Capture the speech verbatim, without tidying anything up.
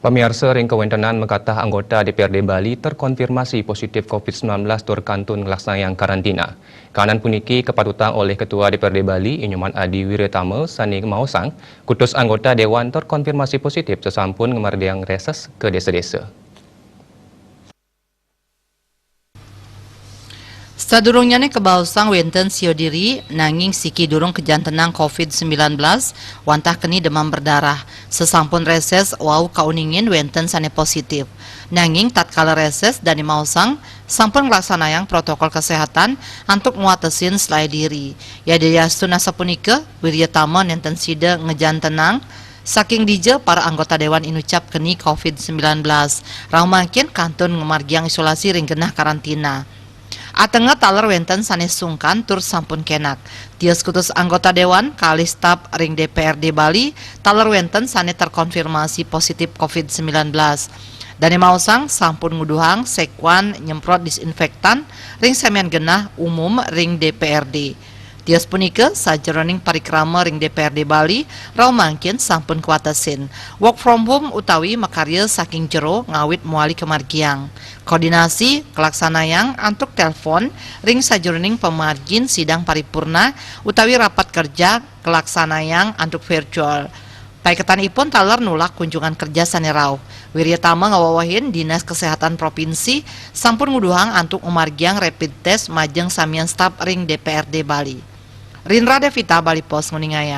Pamiarsa, ring kawentenan makatah anggota D P R D Bali terkonfirmasi positif covid sembilan belas tur kantun nglaksanayang karantina. Kahanan puniki kapatutang olih Ketua D P R D Bali, Inyoman Adi Wiryatama, sane maosang, kutus anggota dewan terkonfirmasi positif sasampun ngamargiang reses ka desa-desa. Sadurungnyane kabaosang wenten sia diri, nanging siki durung kajantenang covid sembilan belas, wantah keni demam berdarah. Sasampun reses wau kauningin wenten sane positif. Nanging tatkala reses dane maosang, sampun nglaksanayang protokol kesehatan antuk ngwatesin selae diri. Yadiastun asapunika, Wiryatama nenten sida ngajantenang saking dija para anggota dewan inucap keni covid sembilan belas. Rauh mangkin kantun ngamargiang isolasi ring genah karantina. Atenga taler wenten sane sungkan tur sampun kenak. Tios kutus anggota dewan kalih staf ring D P R D Bali taler wenten sane terkonfirmasi positif covid sembilan belas. Dane maosang sampun nguduhang sekuan nyemprot disinfektan ring samian genah umum ring D P R D. Tios punika, sajeroning parikrama ring D P R D Bali, rauh mangkin sampun kawatesin. Work from home utawi makarya saking jero ngawit mawali kamargiang. Koordinasi kalaksanayang antuk telepon ring sajeroning pamargin sidang paripurna utawi rapat kerja kalaksanayang antuk virtual. Paiketanipun taler nulak kunjungan kerja sane rauh. Wiryatama ngawewehin Dinas Kesehatan Provinsi sampun nguduhang antuk ngamargiang rapid test majeng samian staf ring D P R D Bali. Rindra Devita, Bali Post, nguningayang.